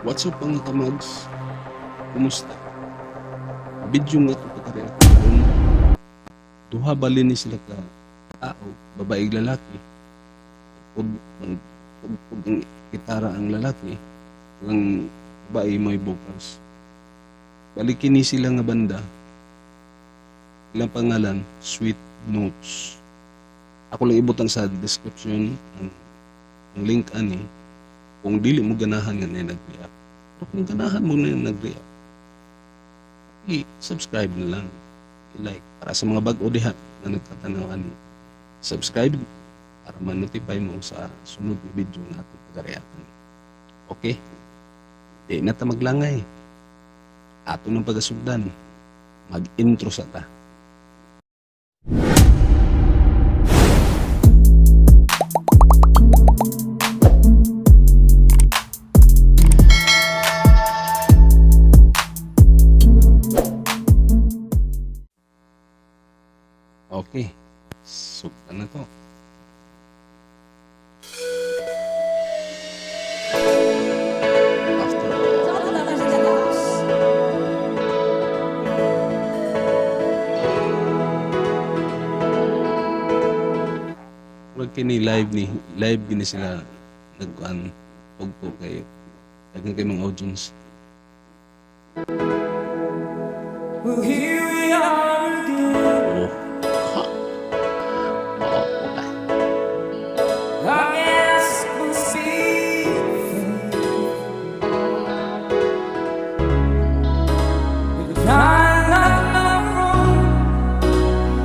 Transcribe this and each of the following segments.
What's up, mga kamags? Kumusta? Video nga ito pagka-react karon. Duha bali ni sila ka tao, babae ug lalaki. Ug ug ang gitara ang lalaki, ug ang babae may vocals. Bali kini sila nga banda. Ilang pangalan, Sweet Notes. Ako lang ibutang sa description ang link ani kung dili mo ganahan nga na nag-react. Pero kung ganahan mo na nag-react, i-subscribe na lang. I-like. Para sa mga bag-o diha na nagtatanaw ani, subscribe para ma-notify mo sa sunod na video na atong pag-reactan. Okay? Di na ta maglangay. Ato ng pagasugdan. Mag-intro sa ta. Okay. Sugdan na to. After all. Murag kini live ni, live gini sila nagkuan tugtog kayo. Daghan kay mga audience. Well, here we are again. Oh. Ha. Oh, okay. I guess it must be fate. With the kind like my room,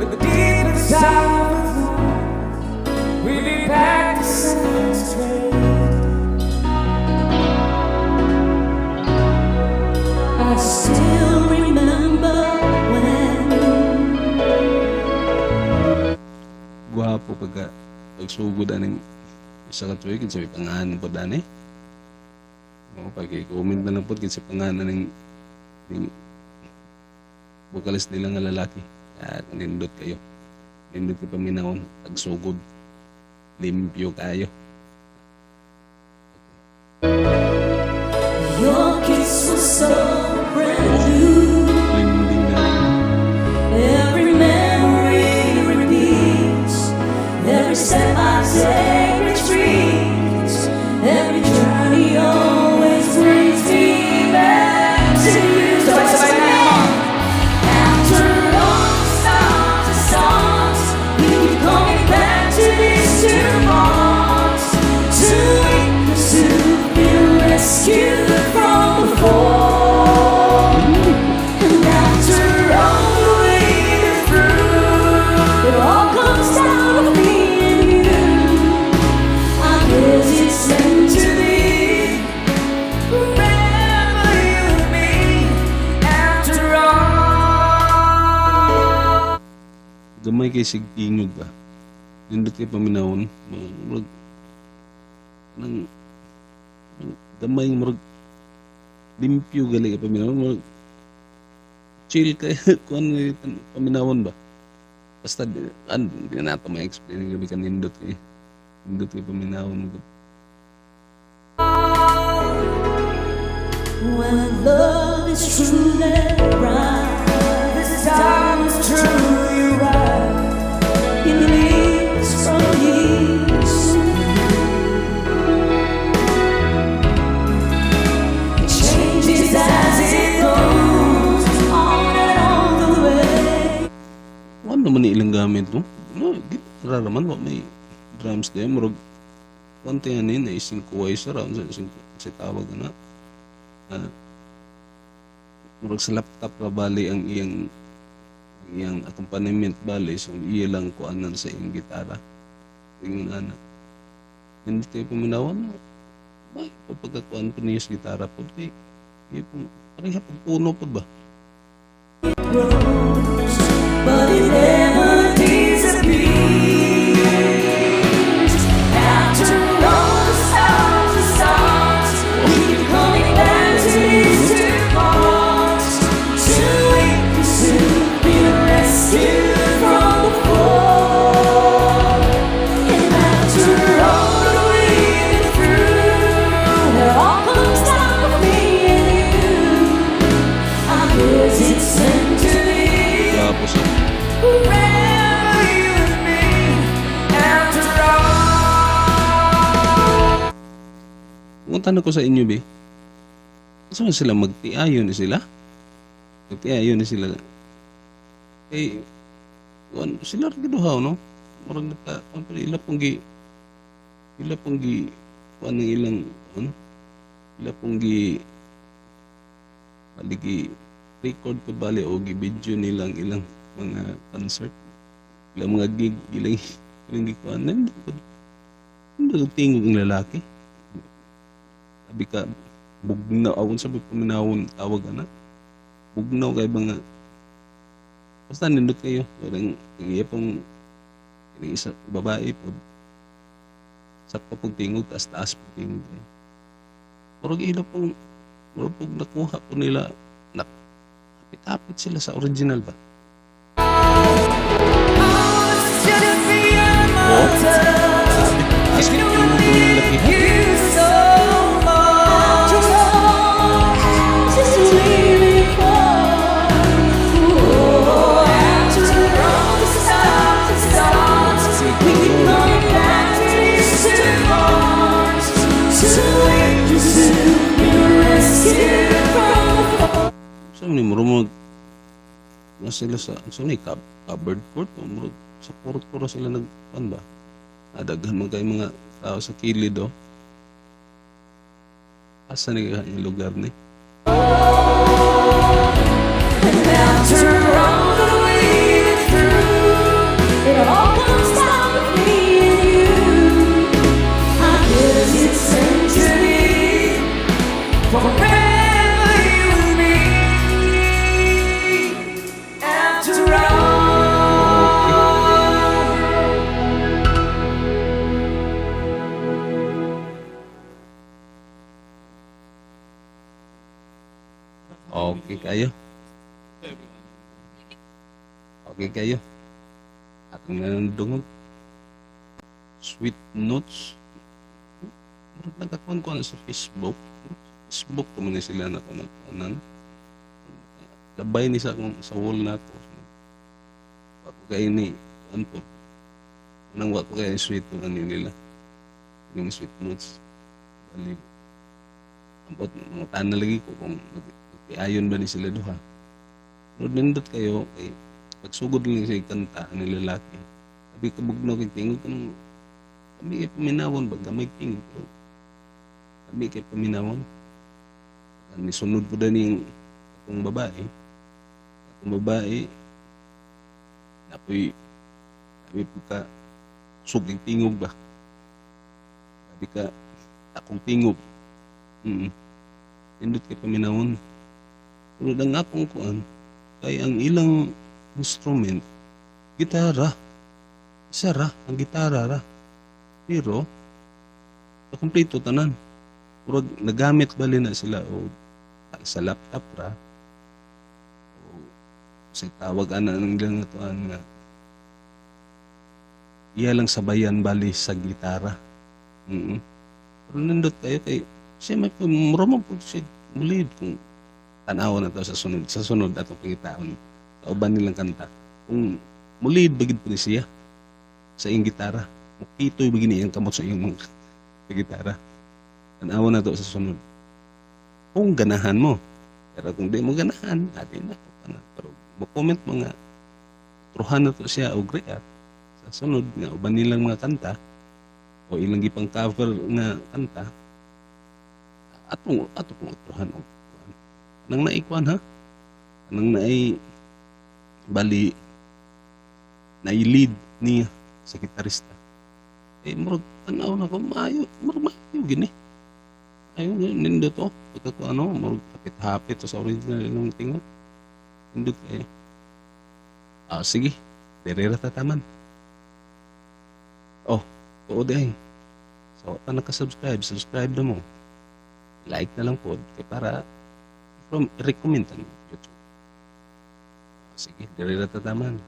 with the deep inside of we be back to same straight. I still remember when Gwapo pagka pagsugod aning isa ka tuig, kinsa may pangalan pod ani. No, pag i-comment na lang pod kinsa pangalan ning vocalist nila nga lalaki. At nindot kayo. Nindot kayo paminawon pagsugod. Limpyo kayo. Your kiss was so brand new. Blending na. Every memory repeats. Every step I take retreats. Every journey always brings me back to you. Sabay-sabay na. After all the stars and songs, we keep coming back to these two bonds. Too weak to be rescued from before. And after all we've been through, it all comes down to me and you. I guess it's meant to be. Forever you and me, after all. Gamay kay sig tingog ba. Nindot kay paminawon, mga murag nang gamay, murag limpyo gali kay paminawon, murag chill kay kuan nga paminawon ba. Basta di na nato ma-explain, grabe ka nindot kay, nindot kay paminawon. When love is truly right, This time it's truly right. It leads from years. It changes as it goes on and on the way. Ano naman ni ilang gamit, no? No, gitara raman, wa may drums diya, murag konti yan na synthesizer, unsa sa tawag na. Ah, murag sa laptop ra bali ang iyang accompaniment bali, so iya lang kuanan sa iyang gitara. Ingon ana. Hindi tayo paminawan no. Ba, pagkakuan po niya sa gitara po, di, di po, pareha pag puno po ba? Grows, but it never disappears. After all the stars and stars, we keep coming back to these two parts. Too weak to be rescued from before. And after all that we've been through, it all comes down to me. Mangutana ko sa inyo, be. Asa man sila magtiayon ni sila? Magtiayon ni sila. Kay kuan sila ra giduhaw, no? Murag naka kuan, pero ila pong gi kuan ang ilang ano? Ila pong gi bali gi record ko bali o gi video nilang ilang mga concert, ilang mga gig, ilang gi kuan. Nindot nindot tingog ang lalaki. Sabi ka bugnaw, awon sa paminawon tawag ana. Bugnaw kay ba nga basta nindot kayo. Parang ang iya pong ilang isa babae po sakto pong tingog, taas-taas pong tingog kayo. Murag ila pong murag pong nakuha po nila na hapit-hapit sila sa original ba? Oh, it's just beyond my Oh. touch. Taas po tingog ng laki. You so much. Just really fun. Oh, after all the stops and starts, we keep coming back to these two arms. To wait to be rescued from Sa ni murag na sila sa sa ni covered court o murag sa court ra sila nag kuan ba? Daghan man kay mga tao sa kilid, oh. Asa ni yung lugar ni? And after all that we've been through, it all comes down to me and you. I guess it's meant to be forever, you and me. After all. Okay kayo. Okay kayo. Atong nanundungog. Sweet Notes. Murag nagakuan ko sa Facebook. Facebook ko man ni sila na kunan. Labay ni sa akong sa wall na ako. Wa ko kay ni kuan po. Nang wa ko kay sweet ano nila. Yung Sweet Notes. Bali. Ambot mga tanan lagi ko kung magtiayon ba ni sila duha. Pero nindot kayo kay pagsugod lang siya kanta ni lalaki. Sabi ka bugnaw kay tingog kanang kami kay paminawon ba gamay tingog pero kami kay paminawon. Ni sunod po ning akong babae. Akong babae napoy sabi po ka kusog yung tingog ba. Sabi ka akong tingog. Nindot kay paminawon. Pero ang akong kuan kay ang ilang instrument gitara. Isa ra ang gitara ra. Pero kompleto tanan. Murag nagamit bali na sila o sa laptop ra o sa tawag ana ng ilang atuan nga iya lang sabayan bali sa gitara. Pero nindot kayo kay siya may mura man po siya mulid kung tanaw na to sa sunod atong pangitaon kauban nilang kanta kung mulid bagid po ni siya sa iyang gitara, mukitoy bagid ni iyang kamot sa iyang mga sa gitara. Tanaw na to sa sunod kung ganahan mo, pero kung di mo ganahan, adi na ko na. Pero mo comment mga truhan na to siya og react sa sunod nga uban nilang mga kanta o ilang gipang cover nga kanta, atong ato pong truhan og kuan. Anang naikuan ha, anang naay bali naay lead niya sa gitarista eh, murag tanaw na ko maayo, murag maayo gini ayo nindot oh, pagka ko ano murag hapit-hapit to sa original ilang tingog. Nindot kayo. Ah, sige, dere ra tataman. Oh, tuod ay so pa naka-subscribe, subscribe na mo, like na lang po kay para from recommend ang YouTube. Ah, sige, dere ra tataman.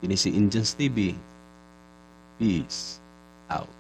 Kini si Indians TV. Peace out.